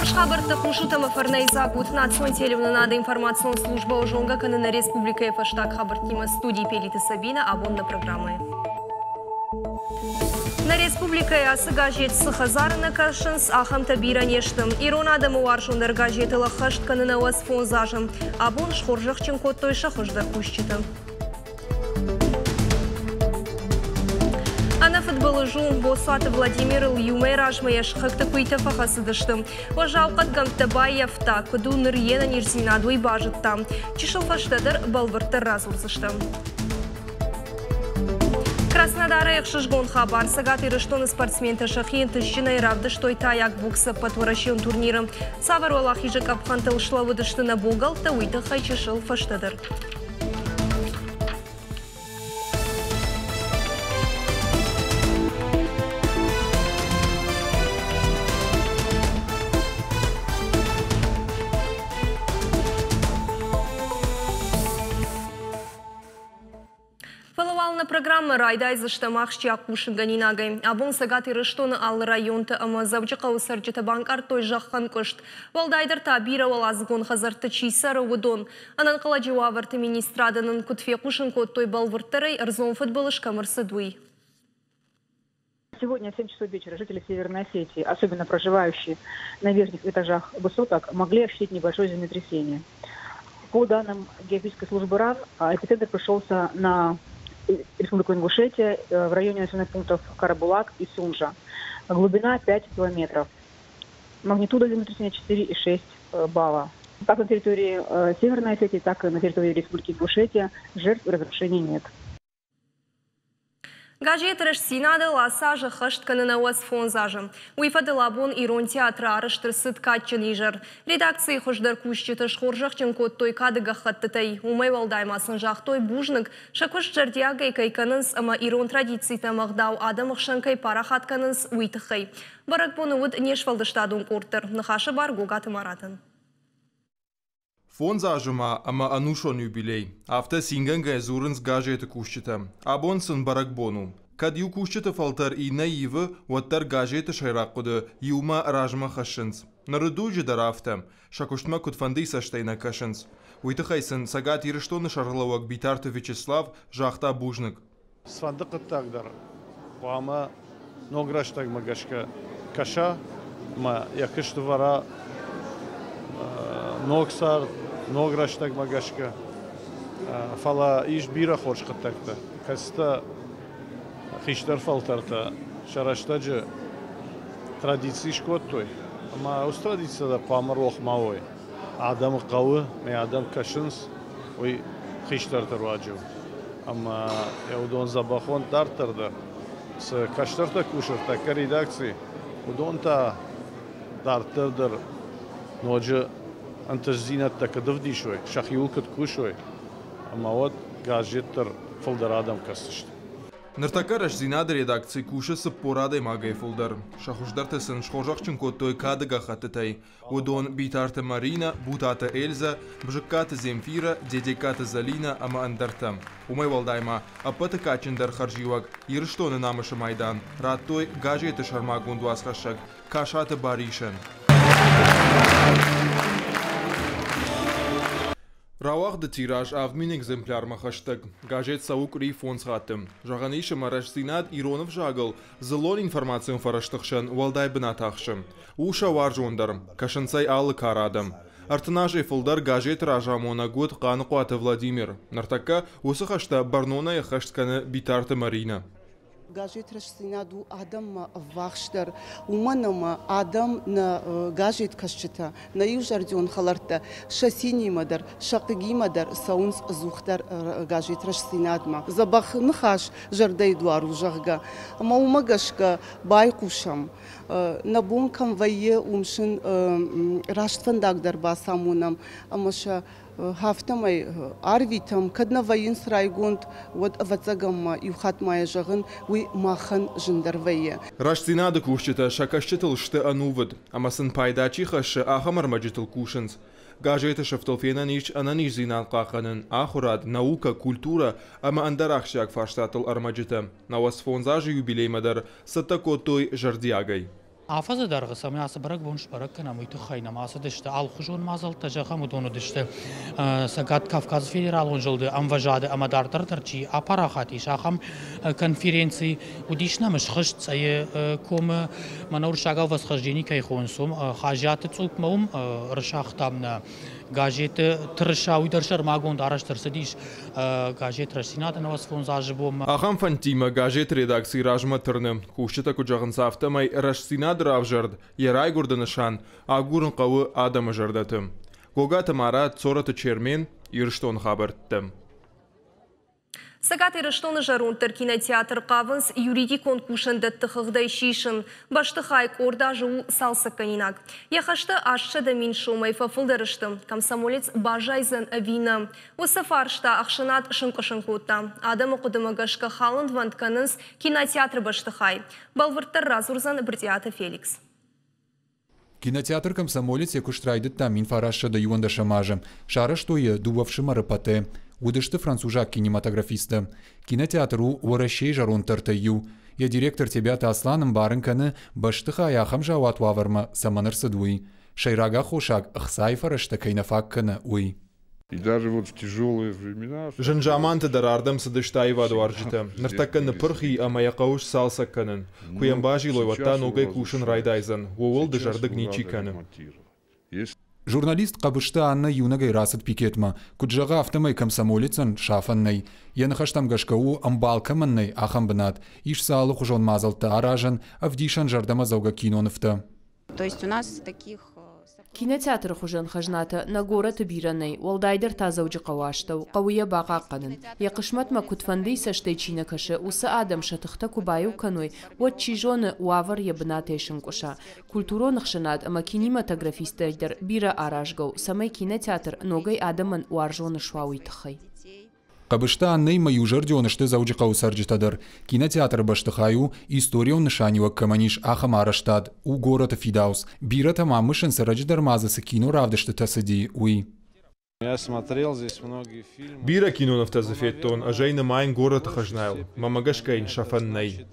Хорз хабӕрттӕ хъусут ӕмӕ фӕрнӕйдзаг ут. Национ телеуынынады информацион службӕ зонгӕ кӕны нӕ республикӕйы фӕстаг хабӕрттимӕ. Студийы Пелиты Сабина абон нӕ программӕйы. Нӕ республикӕйы ацы газет цы хӕдзары нӕ кӕсынц, ахӕмтӕ бирӕ не сты. Ирон адӕмы уарзондӕр газетыл ӕххӕст кӕны 95 азы. Абон схорзӕхджын кодтой сӕ хуыздӕр кусджыты. Ӕнӕфыдбылыз у, Боцуаты Владимирыл иумӕ размӕ йӕ сыхӕгты куыйтӕ фӕхӕцыдысты. Уӕззау хъӕдгӕмттӕ баййӕфта, куыд у ныр йе нӕниздзинад, уый базыдта. Чысыл фӕстӕдӕр бӕлвырддӕр радзурдзыстӕм. Краснодары ӕхсызгон хабар. Цӕгат Ирыстоны спортсментӕ сӕхи ӕнтыстджынӕй равдыстой тайаг боксы ӕппӕтуӕрӕсеон турниры. Цавӕр уӕлахизы къӕпхӕнтыл слӕууыдысты нӕ богӕлттӕ, уый тыххӕй чысыл фӕстӕдӕр. Фӕлӕ уал нӕ программӕ райдайдзыстӕм ахсджиаг хъусынгӕнинагӕй. Абон Цӕгат Ирыстоны алы районты ӕмӕ Дзӕуджыхъӕуы цӕрджытӕ банкъардтой зӕххӕнкъуыст. Уӕлдайдӕр та бирӕуӕладзыгон хӕдзӕртты чи цӕры, уыдон. Ӕнӕнхъӕлӕджы уавӕрты министрады нын куыд фехъусын кодтой бӕлвырддӕрӕй, ӕрдзон фыдбылыз кӕм ӕрцыд, уый. Сегодня в 7 часов вечера жители Северной Осетии, особенно проживающие на верхних этажах высоток, могли ощутить небольшое землетрясение. По данным геофизической службы РАН, эпицентр пришелся на Республику Ингушетия в районе населенных пунктов Карабулак и Сунжа. Глубина 5 километров. Магнитуда землетрясения 4,6 балла. Как на территории Северной Осетии, так и на территории Республики Ингушетия жертв и разрушений нет. Газет «Рӕстдзинад»-ыл ацы аз ӕххӕст кӕны 95 азы. Уый фӕдыл абон Ирон театры арӕзт ӕрцыд кадджын изӕр. Редакцийы хуыздӕр кусджыты схорзӕхджын кодтой кады гӕххӕттытӕй. Уымӕй уӕлдай ма сын загътой бузныг, сӕ куыст зӕрдиагӕй кӕй кӕнынц ӕмӕ ирон традицитӕ ӕмӕ ӕгъдау адӕмы хсӕн кӕй парахат кӕнынц, уый тыххӕй. Бӕрӕгбоны уыд не сфӕлдыстадон къорд дӕр. Ныхасы бар Гогаты Маратӕн. 5 азы ма ӕмӕ ӕнусон юбилей. Афтӕ цингӕнгӕ дзурынц газеты кусджытӕ. Абон сын бӕрӕгбон у. Кӕд иу кусджыты фӕлтӕр иннӕ ивы, уӕддӕр газеты сӕйраг хъуыды иумӕ размӕ хӕссынц. Ныры дуджы дӕр афтӕ. Сӕ куыстмӕ куыдфӕндыйы цӕстӕй нӕ кӕсынц. Уый тыххӕй сын Цӕгат Ирыстоны сӕргълӕууӕг Битарты Вячеслав загъта бузныг. Цыфӕнды хъуыддаг дӕр хъуамӕ ног рӕстӕгмӕ гӕсгӕ кӕса ӕмӕ йӕ куыст ӕвӕра ног цард, ног рӕстӕгмӕ гӕсгӕ. Фӕлӕ ис бирӕ хорз хъуыддӕгтӕ, кӕцытӕ хистӕр фӕлтӕртӕ сӕ рӕстӕджы традици скодтой, ӕмӕ уыцы традицитӕ дӕр хъуамӕ рох ма уой. Адӕмы хъӕуы, мӕ адӕм кӕсынц, уый хистӕрты руаджы у. Ӕмӕ йӕ уыдон дзӕбӕхон дарддӕр дӕр. Цы кӕстӕртӕ кусы тӕккӕ редакцийы, уыдон та дарддӕр дӕр ноджы ӕнтыстдзинӕдтӕ куыд ӕвдисой, сӕхиуыл куыд кусой, ӕмӕ уӕд газет дӕр фылдӕр адӕм кӕсдзысты. Ныртӕккӕ «Рӕстдзинад»-ы редакци кусы 40 адӕймагӕй фылдӕр. Сӕ хуыздӕрты сын схорзӕхджын кодтой кады гӕххӕттытӕй. Уыдон Битарты Маринӕ, Бутаты Эльзӕ, Бзыккаты Земфирӕ, Дедегкаты Зӕлинӕ ӕмӕ ӕндӕртӕ. Уымӕй уӕлдай ма ӕппӕты кадджындӕр хӕрзиуӕг Ирыстоны намысы майдан радтой газеты сӕрмагонд уацхӕссӕг Касаты Барисӕн. Рауагъды тираж 7000 экземплярмӕ хӕстӕг. Газет цӕуы къуыри 5 хатты. Зӕгъӕн ис, ӕмӕ «Рӕстдзинад» ирон ӕвзагыл дзыллон информацион фӕрӕзты хсӕн уӕлдай бынат ахсы. У сӕ уарзондӕр, кӕсынц ӕй алы кары адӕм. 30 азӕй фылдӕр газеты разамонӕг уыд Хъаныхъуаты Владимир. Ныртӕккӕ уыцы хӕстӕ бӕрнонӕй ӕххӕст кӕны Битарты Маринӕ. Газет «Рӕстдзинад» у адӕммӕ ӕввахсдӕр, уымӕн ӕмӕ адӕм нӕ газеткӕсджытӕ, нӕ иузӕрдион хӕлӕрттӕ сӕ цинимӕ дӕр, сӕ хъыгимӕ дӕр цӕуынц ӕдзухдӕр газет «Рӕстдзинад»-мӕ. Дзӕбӕх ныхас зӕрдӕйы дуар у, зӕгъгӕ, ӕмӕ уымӕ гӕсгӕ байхъусӕм. Нӕ бон кӕм вӕййы, уым сын раст фӕндаг дӕр бацамонӕм ӕмӕ сӕ афтӕмӕй арвитӕм. Кӕд нӕ вӕййынц райгонд, уӕд, ӕвӕццӕгӕн ма иу хатт ма йӕ зӕгъын, уый махӕн зындӕр вӕййы. «Рӕстдзинад»-ы кусджытӕ сӕ кӕсджытыл сты ӕнувыд, ӕмӕ сын пайда чи хӕссы, ахӕм ӕрмӕджытыл кусынц. Газеты сыфтыл фенӕн ис ӕнӕниздзинад хъахъхъӕнын, ахуырад, наукӕ, культурӕ ӕмӕ ӕндӕр ахсджиаг фарстатыл ӕрмӕджытӕ. 95 азы юбилеймӕ дӕр цӕттӕ кодтой зӕрдиагӕй. Афӕдзы дӕргъы, цӕмӕй ацы бӕрӕгбон сбӕрӕг кӕнӕм, уый тыххӕй нӕм ацыдысты алыхуызон мадзӕлттӕ, зӕгъӕм, уыдон уыдысты Цӕгат Кавказы федералон зылды ӕмвӕзады ӕмӕ дарддӕр дӕр чи апарахат ис, ахӕм конференци. Уыдис нӕм схызт Цъӕйы комы, мӕнӕ уырыссагау восхождение кӕй хонынц, уым Хазиаты цъупмӕ уым ӕрсагътам нӕ газеты тырыса, уый дӕр сӕрмагонд арӕзт ӕрцыдис газет «Рӕстдзинад-ы 95 азы бонмӕ». Ахӕм фӕндтимӕ газеты редакцийы размӕ тырны. Кусджытӕ куыд зӕгъынц, афтӕмӕй Рӕстдзинад равзӕрд, йӕ райгуырды нысан агурын хъӕуы адӕмы зӕрдӕты. Гогаты Марат, Цорӕты Чермен, Ирыстоны хабӕрттӕ. Цӕгат Ирыстоны зӕронддӕр кинотеатр хъавынц юридикон кусӕндӕтты хыгъдӕй сисын. Бӕстыхай къорд азы у цалцӕггӕнинаг. Йӕ хӕстӕ 800 000 сомӕй фӕфылдӕр сты. Комсомолец баззайдзӕн ӕви нӕ? Уыцы фарста ӕхсӕнад сынкъуысын кодта. Адӕмы хъуыдымӕ гӕсгӕ халындвӕнд кӕнынц кинотеатры бӕстыхай. Бӕлвырддӕр радзурдзӕн Брытъиаты Феликс. Кинотеатр «Комсомолец» йӕ куыст райдыдта 1911 азы. Сарӕзтой йӕ дыууӕ фсымӕры Пате. Уыдысты французаг кинематографисттӕ. Кинотеатр у Уӕрӕсейы зӕронддӕртӕй иу. Йӕ директор Тебиаты Аслан ӕмбарын кӕны, бӕстыхай ахӕм заууат уавӕрмӕ цӕмӕн ӕрцыд, уый. Сӕйраг аххосаг ӕхцайы фӕрӕзтӕ кӕй нӕ фаг кӕны, уый. Зын заманты дӕр ардӕм цыдысты аивадуарзджытӕ. Ныртӕккӕ ныппырх и ӕмӕ йӕ хъӕуы сцалцӕг кӕнын. Куы йӕм базилой, уӕд та ногӕй кусын райдайдзӕн. Ууыл дызӕрдыг ничи кӕны. Журналист Къӕбысты Аннӕ иунӕгӕй рацыд пикетмӕ. Куыд зӕгъы, афтӕмӕй комсомолецӕн сафӕн нӕй. Йӕ ныхӕстӕм гӕсгӕ у, ӕмбал кӕмӕн нӕй, ахӕм бынат. Ис дзы алыхуызон мадзӕлттӕ аразӕн, ӕвдисӕн зӕрдӕмӕдзӕугӕ кинонывтӕ. То есть у нас таких Кинотеатры хуызӕн хӕзнатӕ нӕ горӕты бирӕ нӕй, уӕлдайдӕр та Дзӕуджыхъӕуы астӕу, хъӕуы йӕ бахъахъхъӕнын. Йӕ хъысмӕтмӕ куыдфӕндыйы цӕстӕй чи нӕ кӕсы, уыцы адӕм сӕ тыхтӕ куы баиу кӕной, уӕд, чи зоны, уавӕр йӕ бынатӕй сынкъуыса. Культурон ӕхсӕнад ӕмӕ кинематографисттӕй дӕр бирӕ аразгӕ у, цӕмӕй кинотеатр ногӕй адӕмӕн уарзон суа, уый тыххӕй. Къӕбысты Аннӕимӕ иузӕрдион сты Дзӕуджыхъӕуы цӕрджытӕ дӕр. Кинотеатры бӕстыхай у, историон нысаниуӕг кӕмӕн ис, ахӕм арӕзтад, у горӕты фидауц. Бирӕтӕ ма мысынц, ӕрӕджы дӕр ма дзы цы киноравдыстытӕ цыди, уый. Бирӕ кинонывтӕ дзы федтон, ӕз ӕй нымайын горӕты хӕзнайыл. Мӕнмӕ гӕсгӕ йын сӕфӕн нӕй.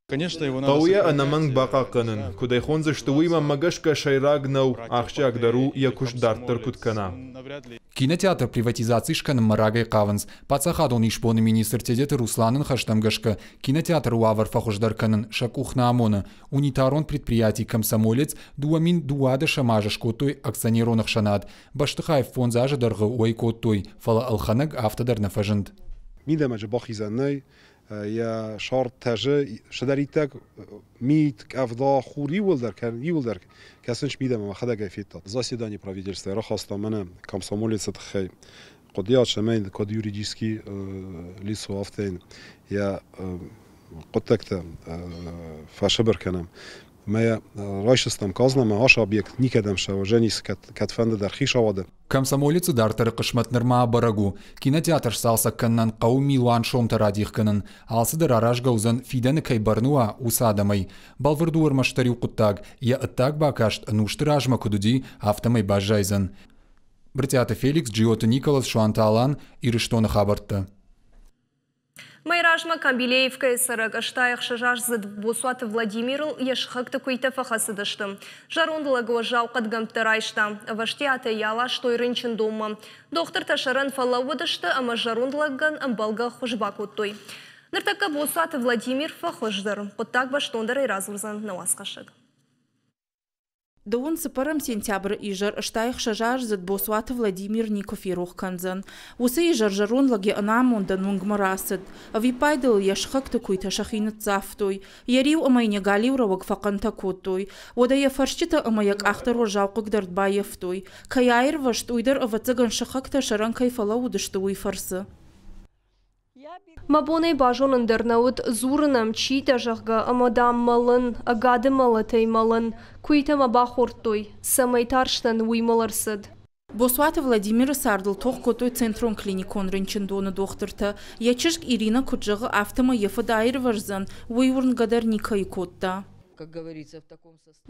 Хъӕуы йӕ ӕнӕмӕнг бахъахъхъӕнын. Куыд ӕй хондзысты, уый мӕнмӕ гӕсгӕ сӕйраг нӕу, ахсджиагдӕр у, йӕ куыст дарддӕр куыд кӕна. Кинотеатр приватизаци скӕнынмӕ рагӕй хъавынц. Паддзахадон исбоны министр Тедеты Русланы ныхӕстӕм гӕсгӕ, кинотеатры уавӕр фӕхуыздӕр кӕнын сӕ къух нӕ амоны. Унитарон предприяти «Комсомолец» 2012 азы скодтой акционерон ӕхсӕнад. Бӕстыхай 5 азы дӕргъы уӕй кодтой, фӕлӕ ӕлхӕнӕг афтӕ дӕр нӕ фӕзынд. Мидӕмӕ бахизӕн нӕй, йӕ сӕр тӕзы цыдӕриддӕр мит, къӕвда, хур иууылдӕр, иууылдӕр кӕсынц мидӕмӕ, мӕхӕдӕг ӕй федтат. Заседание правительства рахаста мӕнӕ комсомолецы тыххӕй хъуыдыйад, цӕмӕй куыд юридический лицо, афтӕ йын йӕ хъуыддӕгтӕ фӕсабыр кӕнӕм. Мӕ райсыстам казнамӕ, ас объект никӕдӕм сӕвӕзӕнис, кӕдфӕнды дӕр хицауады. Комсомолецы дарддӕры хъысмӕт нырма бӕрӕг у. Кинотеатр сцалцӕг кӕнынӕн хъӕуы милуан сомтӕ радих кӕнын. Алцыдӕр аразгӕ уыдзӕн, фидӕны кӕй бӕрны уа, уыцы адӕмӕй. Бӕлвырд у ӕрмӕстдӕр иу хъуыддаг: йӕ ӕддаг бакаст ӕнусты размӕ куыд уыди, афтӕмӕй баззайдзӕн. Брытъиаты Феликс, Джиоты Николас, Суанты Алан, Ирыстоны хабӕрттӕ. Мӕй размӕ Камбилеевкӕйы цӕрӕг 86-аздзыд Боцуаты Владимирыл йӕ сыхӕгты куыйтӕ фӕхӕцыдысты. Зӕронд лӕг уӕззау хъӕдгӕмттӕ райста. Ӕвӕстиатӕй йӕ аластой рынчындонмӕ. Дохтыртӕ сӕрӕн фӕлӕууыдысты ӕмӕ зӕронд лӕгӕн ӕмбӕлгӕ ӕххуыс бакодтой. Ныртӕккӕ Боцуаты Владимир фӕхуыздӕр. Хъуыддаг бӕстондӕрӕй радзурдзӕн нӕ уацхӕссӕг. Дыууын цыппӕрӕм сентябры изӕр 86-аздзыд Боцуаты Владимир никуы ферох кӕндзӕн. Уыцы изӕр зӕронд лӕг йӕ ӕнамондӕн уынгмӕ рацыд. Ӕвиппайды йыл йӕ сыхӕгты куыйтӕ сӕхи ныццавтой. Йӕ риу ӕмӕ йын йӕ галиу рӕуӕг фӕхъӕнтӕ кодтой. Уӕдӕ йӕ фӕрсчытӕ ӕмӕ йӕ къӕхтӕ уӕззау хъыгдӕрд баййӕфтой. Кӕй аирвӕзт, уый дӕр ӕвӕццӕгӕн сыхӕгтӕ сӕрӕн кӕй фӕлӕууыдысты, уый фӕрцы. Мӕ бон ӕй базонын дӕр нӕ уыд, дзурын ӕм, чи дӕ, зӕгъгӕ, ӕмӕ, дам, мӕлын, ӕгады мӕлӕтӕй мӕлын. Куыйтӕ мӕ бахордтой. Цӕмӕй тарстӕн, уый мыл ӕрцыд. Боцуаты Владимиры цардыл тох кодтой Центрон клиникон рынчындоны дохтыртӕ. Йӕ чызг Ирина куыд зӕгъы, афтӕмӕй йӕ фыд аирвӕздзӕн, уый уырнгӕ дӕр никӕй кодта.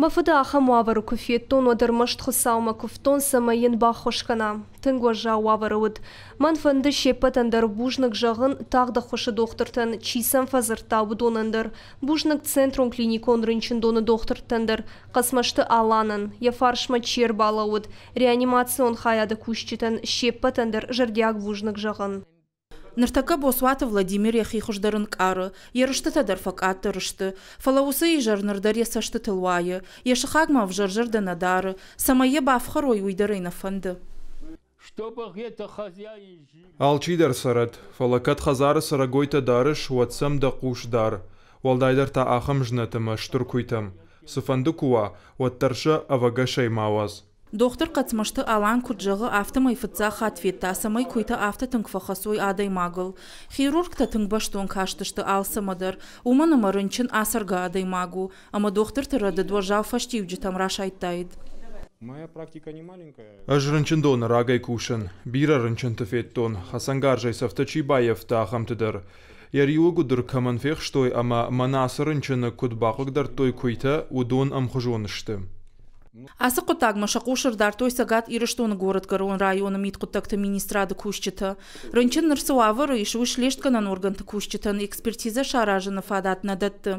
Мӕ фыды ахӕм уавӕры куы федтон, уӕд ӕрмӕст Хуыцаумӕ куывтон, цӕмӕй йын баххуыс кӕна. Тынг уӕззау уавӕры уыд. Мӕн фӕнды се ппӕтӕн дӕр бузныг зӕгъын, тагъд ӕххуысы дохтыртӕн, чи сӕм фӕдзырдта, уыдонӕн дӕр. Бузныг Центрон клиникон рынчындоны дохтыртӕн дӕр, Хъӕцмӕзты Аланӕн, йӕ фарсмӕ чи ӕрбалӕууыд, реанимацион хайады кусджытӕн се ппӕтӕн дӕр зӕрдиаг бузныг зӕгъын. Ныртӕккӕ Боцуаты Владимир йӕхи хуыздӕр ӕнкъары, йӕ рыстытӕ дӕр фӕкъаддӕр сты. Фӕлӕ уыцы изӕр ныр дӕр йӕ цӕстытыл уайы. Йӕ сыхагмӕ ӕвзӕр зӕрдӕ нӕ дары. Цӕмӕй йӕ бафхӕрой, уый дӕр ӕй нӕ фӕнды. Алчидӕр цӕрӕд, фӕлӕ кӕд хӕдзары цӕрӕгойтӕ дарыс, уӕд сӕм дӕ хъус дар. Уӕлдайдӕр та ахӕм знӕт ӕмӕ стыр куыйтӕм. Цыфӕнды куы уа, уӕддӕр сӕ ӕвӕгӕсӕй ма уадз. Дохтыр Хъӕцмӕзты Алан куыд зӕгъы, афтӕмӕй фыццаг хатт федта, цӕмӕй куыйтӕ афтӕ тынг фӕхӕцой адӕймагыл. Хирургтӕ тынг бӕстон кастысты алцӕмӕ дӕр, уымӕн ӕмӕ рынчын ацӕргӕ адӕймаг у, ӕмӕ дохтырты рӕдыд уӕззау фӕстиуджытӕм расайдтаид. Ӕз рынчындоны рагӕй кусын. Бирӕ рынчынты федтон, хӕцӕнгарзӕй цӕфтӕ чи баййӕфта, ахӕмты дӕр. Йӕ риуы гуыдыр кӕмӕн фехстой ӕмӕ мӕнӕ ацы рынчыны куыд бахъыгдардтой куыйтӕ, уыдон ӕмхуызон сты. Ацы хъуыддагмӕ сӕ хъус ӕрдардтой Цӕгат Ирыстоны горӕтгӕрон районы мидхъуыддӕгты министрады кусджытӕ. Рынчын ныр цы уавӕры ис, уый слестгӕнӕн органты кусджытӕн экспертизӕ саразыны фадат нӕ дӕтты.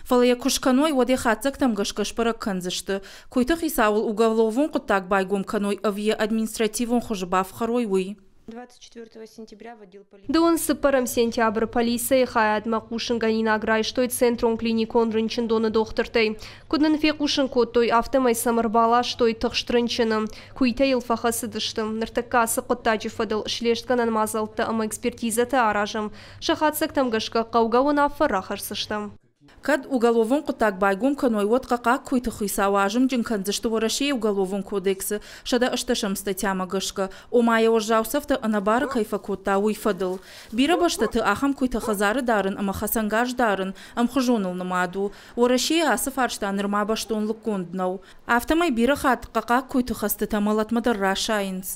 Фӕлӕ йӕ куы скӕной, уӕд йӕ хатдзӕгтӕм гӕсгӕ сбӕрӕг кӕндзысты, куыйты хицауыл уголовон хъуыддаг байгом кӕной ӕви йӕ административон хуызы бафхӕрой, уый. Дыууын цыппӕрӕм сентябры полицӕйы хайадмӕ хъусынгӕнинаг райстой Центрон клиникон рынчындоны дохтыртӕй. Куыд нын фехъусын кодтой, афтӕмӕй сӕм ӕрбаластой тыхст рынчыны. Куыйтӕ йыл фӕхӕцыдысты. Ныртӕккӕ ацы хъуыддаджы фӕдыл слестгӕнӕн мадзӕлттӕ ӕмӕ экспертизӕтӕ аразӕм. Сӕ хатдзӕгтӕм гӕсгӕ хъӕугӕ уынаффӕ рахӕсдзыстӕм. Кӕд уголовон хъуыддаг байгом кӕной, уӕд хъӕхъаг куыйты хицауы азымджын кӕндзысты Уӕрӕсейы Уголовон кодексы 180 статьямӕ гӕсгӕ, ома йӕ уӕззау цӕфтӕ ӕнӕбары кӕй фӕкодта, уый фӕдыл. Бирӕ бӕстӕты ахӕм куыйтӕ хӕдзары дарын ӕмӕ хӕцӕнгарз дарын ӕмхуызоныл нымад у. Уӕрӕсейы ацы фарста нырма бӕстон лыггонд нӕу. Афтӕмӕй бирӕ хатт хъӕхъаг куыйты хӕцтытӕ мӕлӕтмӕ дӕр расайынц.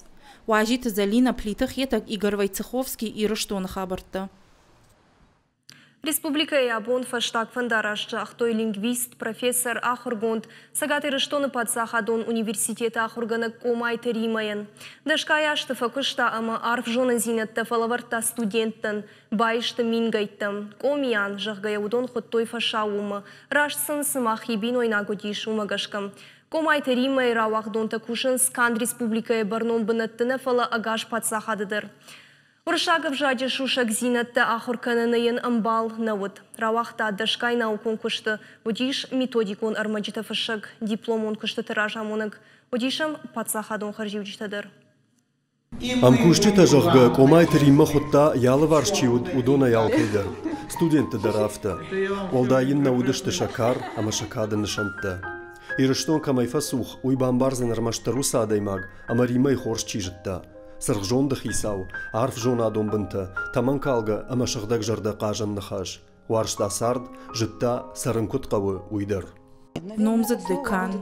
Уазиты Зӕлинӕ, Плиты Хетӕг, Игорь Войцеховский, Ирыстоны хабӕрттӕ. Республикӕйы абон фӕстаг фӕндараст загътой лингвист, профессор, ахуыргонд, Цӕгат Ирыстоны паддзахадон университеты ахуыргӕнӕг Къомайты Римӕйӕн. Дӕсгай азты фӕкуыста ӕмӕ арф зонындзинӕдтӕ фӕлӕвӕрдта студенттӕн, баисты мингӕйттӕм. Къомиан, зӕгъгӕ, уыдон хуыдтой фӕсаууонмӕ. Раст сын цыма хи бинойнаг уыдис, уымӕ гӕсгӕ. Къомайты Риммӕйы рауагъдонтӕ кусынц канд республикӕйы бӕрнон бынӕтты нӕ, фӕлӕ ӕгас паддзахады дӕр. Уырыссаг ӕвзаджы сусӕгдзинӕдтӕ ахуыр кӕныны йын ӕмбал нӕ уыд. Рауагъта дӕсгай наукон куысты, уыдис методикон ӕрмӕджытӕ фыссӕг, дипломон куыстыты разамонӕг, уыдис ӕм паддзахадон хӕрзиуджытӕ дӕр. Ӕмкусджытӕ, зӕгъгӕ, Къомайты Риммӕ хуыдта, йӕ алыварс чи уыд, уыдонӕй алкӕй дӕр. Студентты дӕр афтӕ. Уӕлдай йын нӕ уыдысты сӕ кар ӕмӕ сӕ кады нысӕнттӕ. Ирыстон кӕмӕй фӕцух, уый бамбардзӕн ӕрмӕстдӕр уыцы адӕймаг, ӕмӕ Риммӕйы хорз чи зыдта. Цыргъзонды хицау, арф зонадон бынтӕ, тӕмӕнкалгӕ ӕмӕ сыгъдӕгзӕрдӕ хъазӕн ныхас. Уарзта цард, зыдта, цӕрын куыд хъӕуы, уый дӕр. Номдзыд декан,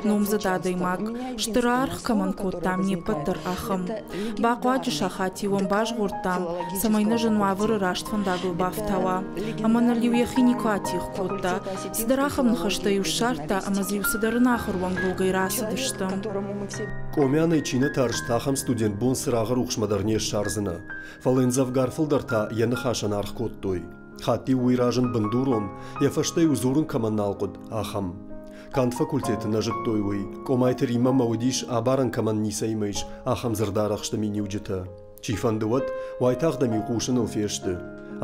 номдзыд адӕймаг, стыр аргъ кӕмӕн кодтам, не ппӕт дӕр ахӕм. Бахъуаджы сахат-иу ӕм базгъордтам, цӕмӕй нӕ зын уавӕры раст фӕндагыл бафтауа. Ӕмӕ ныл-иу йӕхи никуы атигъ кодта. Цыдӕр ахӕм ныхӕстӕ-иу ссардта ӕмӕ дзы-иу цыдӕр ӕнахуыр уӕнгрогӕй рацыдыстӕм. Къомианӕй чи нӕ тарст, ахӕм студент бон цырагъы рухсмӕ дӕр не ссардзынӕ. Фӕлӕ йын дзӕвгар фылдӕр та йӕ ныхасӕн аргъ кодтой. Хатт-иу уый разынд бындурон, йӕ фӕстӕ-иу дзурын кӕмӕн нал хъуыд, ахӕм. Канд факультеты нӕ зыдтой уый, Къомайты Риммӕмӕ уыдис, абарӕн кӕмӕн ницӕимӕ ис, ахӕм дзырдарӕхсты миниуджытӕ. Чифӕнды уӕд, уайтагъд ӕм-иу хъусыныл фесты.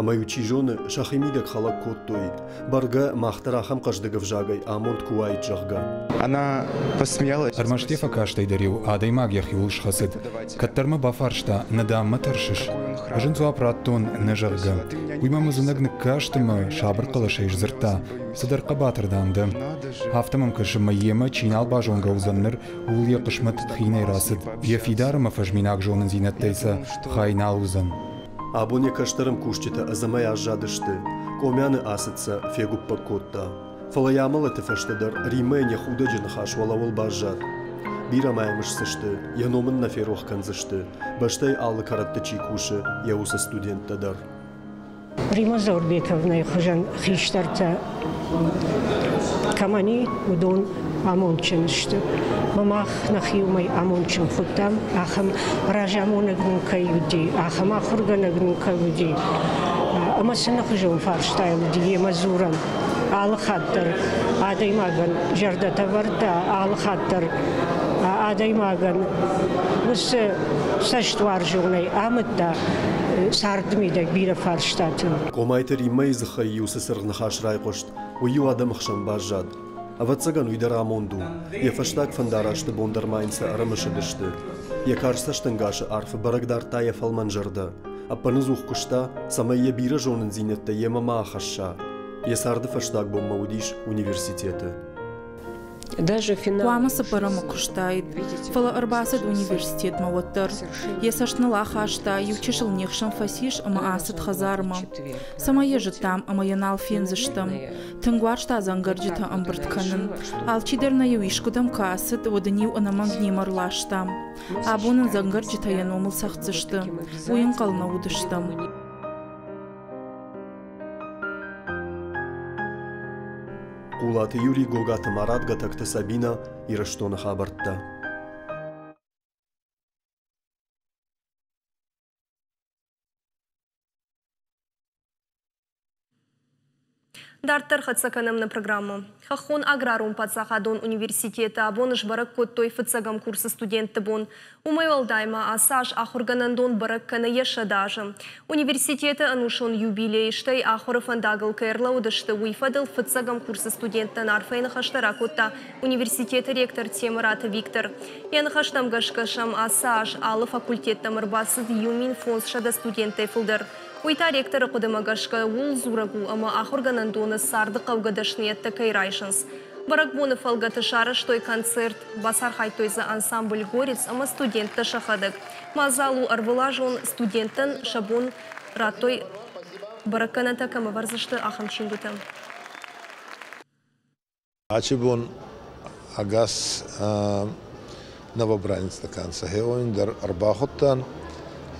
Ӕмӕ-иу, чи зоны, сӕхимидӕг хӕлӕг кодтой. Бӕргӕ, мах дӕр ахӕм хъӕздыг ӕвзагӕй амонд куы уаид, зӕгъгӕ. Ӕрмӕст йӕ фӕкастӕй дӕр-иу адӕймаг йӕхиуыл схӕцыд. Кӕддӕр мӕ бафарста, нӕ дам мӕ тӕрсыс? Ӕз ын дзуапп радтон, нӕ, зӕгъгӕ. Уый мӕм ӕдзынӕг ныккаст ӕмӕ сабыр хъӕлӕсӕй сдзырдта, цыдӕр хъӕбатыр, дам, дӕ. Афтӕ мӕм кӕсы, мӕ йемӕ чи нал базонгӕ уыдзӕн ныр, ууыл йӕ хъысмӕт хинӕй рацыд, йӕ фидар ӕмӕ фӕзминаг зонындзинӕдтӕй сӕ хай нал уыдзӕн. Абон йӕ кӕстӕр ӕмкусджытӕ ӕдзӕмӕй аззадысты, Къомианы ацыд сӕ фегуыппӕг кодта. Фӕлӕ йӕ амӕлӕты фӕстӕ дӕр Риммӕйӕн йӕ худӕджы ныхас уӕлӕуыл баззад. Бирӕ ма йӕм ысдзысты, йӕ ном ын нӕ ферох кӕндзысты, бӕстӕйы алы кӕрӕтты чи кусы, йӕ уыцы студенттӕ дӕр. Рима Заурбековнайы хуызӕн хистӕртӕ кӕмӕн и, уыдон амондджын сты. Мӕ мах нӕхи уымӕй амондджын хуыдтам, ахӕм разамонӕг нын кӕй уыди, ахӕм ахуыргӕнӕг нын кӕй уыди. Ӕмӕ цынӕхуызон фарстайыл уыди йемӕ дзурӕн. Алы хатт дӕр адӕймагӕн зӕрдӕтӕ вӕрдта, алы хатт дӕр адӕймагӕн уыцы цӕстуарзонӕй амыдта царды мидӕг бирӕ фарстаты. Къомайты Риммӕйы дзыхӕй-иу цы цыргъ ныхас райхъуыст, уый-иу адӕмы хсӕн баззад. Ӕвӕццӕгӕн, уый дӕр амонд у. Йӕ фӕстаг фӕндарасты бон дӕр ма йын сӕ ӕрымысыдысты. Йӕ карз цӕстӕнгасы арфы бӕрӕг дардта йӕ фӕлмӕн зӕрдӕ. Ӕппыныдзух куыста, цӕмӕй йӕ бирӕ зонындзинӕдтӕ йемӕ ма ахӕсса. Йӕ царды фӕстаг бонмӕ уыдис университеты. Хъуамӕ цыппӕрӕмы куыстаид, фӕлӕ ӕрбацыд университетмӕ уӕддӕр. Йӕ цӕст ныл ахаста, иу чысыл не хсӕн фӕцис ӕмӕ ацыд хӕдзармӕ. Цӕмӕй йӕ зыдтам ӕмӕ йӕ нал фендзыстӕм. Тынг уарзта дзӕнгӕрджытӕ ӕмбырд кӕнын. Алчидӕр нӕ-иу искуыдӕм куы ацыд, уӕд ын-иу ӕнӕмӕнг немӕ рластам. Абон ын дзӕнгӕрджытӕ йӕ номыл цӕгъддзысты. Уый ӕнхъӕл нӕ уыдыстӕм. Хъулаты Юрий, Гогаты Марат, Гатӕгты Сабинӕ, Ирыстоны хабӕрттӕ. Дарддӕр хӕццӕ кӕнӕм нӕ программӕ. Хӕххон аграрон паддзахадон университеты абон сбӕрӕг кодтой фыццӕгӕм курсы студентты бон. Уымӕй уӕлдай ма ацы аз ахуыргӕнӕндон бӕрӕг кӕны йӕ 100 азы. Университеты ӕнусон юбилей, стӕй ахуыры фӕндагыл кӕй ӕрлӕууыдысты, уый фӕдыл фыццӕгӕм курсы студенттӕн арфӕйы ныхӕстӕ ракодта университеты ректор Темыраты Виктор. Йӕ ныхӕстӕм гӕсгӕ сӕм ацы аз алы факультеттӕм ӕрбацыд 1500 студенттӕй фылдӕр. Уый та ректоры хъуыдымӕ гӕсгӕ ууыл дзурӕг у, ӕмӕ ахуыргӕнӕндоны царды хъӕугӕ дӕсныйӕдтӕ кӕй райсынц. Бӕрӕгбоны фӕлгӕты сарӕзтой концерт, бацархайдтой дзы ансамбль «Горец» ӕмӕ студенттӕ сӕхӕдӕг. Мадзал у ӕрвылазон, студенттӕн сӕ бон радтой бӕрӕггӕнӕнтӕ кӕм ӕвӕрдзысты, ахӕм чингуытӕ. Ачи бон ӕгас новобранецтӕ ка нцӕ, хеуони дӕр ӕрбахудтан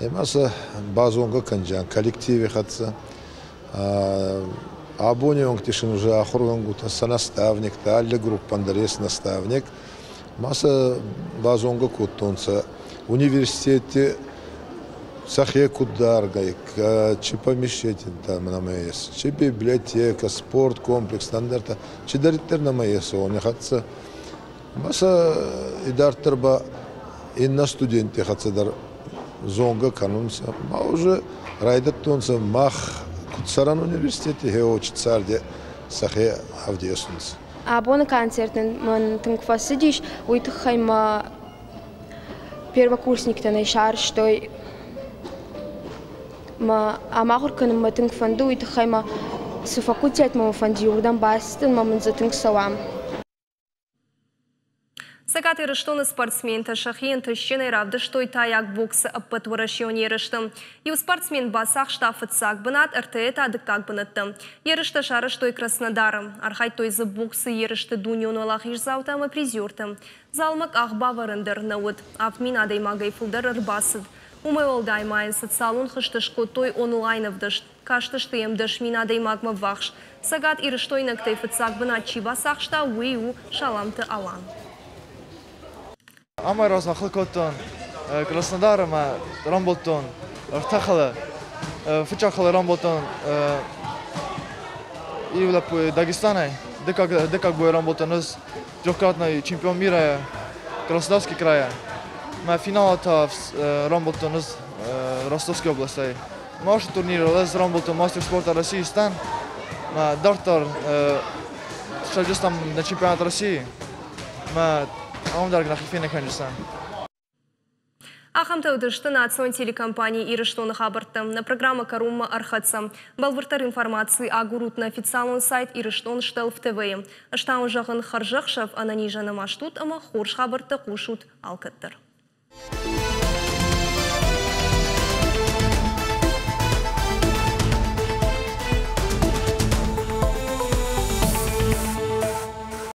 ӕма сӕ базонгӕ кӕнджиан коллективи хӕццӕ. Абони онгти син уже ахургӕнгутӕ сӕ наставниктӕ, алли группӕн дӕр ес наставник. Ма сӕ базонгӕ кодтонцӕ университетти сӕхе куд даргӕй, чи помещение нӕмӕ ес, чи библиотека, спорткомплекс, ӕндӕртӕ, чидӕриддӕр нӕмӕ ес, уони хӕццӕ. Ма сӕ идарддӕр ба иннӕ студентти хӕццӕ дӕр зонгӕ кӕнунцӕ. Ма уже райдӕдтонцӕ мах куд цӕрӕн университети, хеочи царди сӕхе ӕвдесунцӕ. Абоны концерт мӕн тынг фӕцыдис, уый тыххӕй мӕ первокурсниктӕ нӕ сарӕзтой. Мӕ ам ахуыр кӕнын мӕ тынг фӕнды, уый тыххӕй мӕ цы факультетмӕ мӕ фӕнди, уырдӕм бацыдтӕн ӕмӕ мын дзы тынг цӕуа. Цӕгат Ирыстоны спортсментӕ сӕхи ӕнтыстджынӕй равдыстой тайаг боксы ӕппӕтуӕрӕсеон ерысты. Иу спортсмен бацахста фыццаг бынат, ӕртӕйӕ та дыккаг бынӕттӕ. Ерыстӕ сарӕзтой Краснодары. Архайдтой дзы боксы ерысты дунеон уӕлахиздзаутӕ ӕмӕ призертӕ. Залмӕ къах бавӕрын дӕр нӕ уыд. 7000 адӕймагӕй фылдӕр ӕрбацыд. Уымӕй уӕлдай ма йын социалон хызты скодтой онлайн-ӕвдыст. Кастысты йӕм 10 000 адӕймагмӕ ввахс. Цӕгат Ирыстойнӕгтӕй фыццаг бынат чи бацахста, уый у Саламты Алан. Амӕй размӕ хыл кодтон Краснодары ӕмӕ рамбылдтон ӕртӕ хылы. Фыццаг хылы рамбылдтон иу лӕппуйы Дагестанӕй, дыккаг бой рамбылдтон ӕз трехкратный чемпион мира Краснодарский края. Мӕ финалы та рамбылдтон ӕз Ростовской областӕй. Машы турниры ӕз рамбылдтон мастер спорта России стан. Мӕ дарддӕр сӕвджыстам на чемпионат России. Мӕ ам дӕр нӕхи фенӕ кӕнджыстӕм. Ахӕмтӕ уыдысты национ телекомпани Ирыстоны хабӕрттӕ. Нӕ программӕ кӕронмӕ ӕрхӕццӕ. Бӕлвырддӕр информаци агурут нӕ официалон сайт Ирыстон Штелф ТВ-йы. Ӕз та уын зӕгъын хӕрзӕхсӕв, ӕнӕнизӕн ӕмӕ стут ӕмӕ хорз хабӕрттӕ хъусут алкӕддӕр.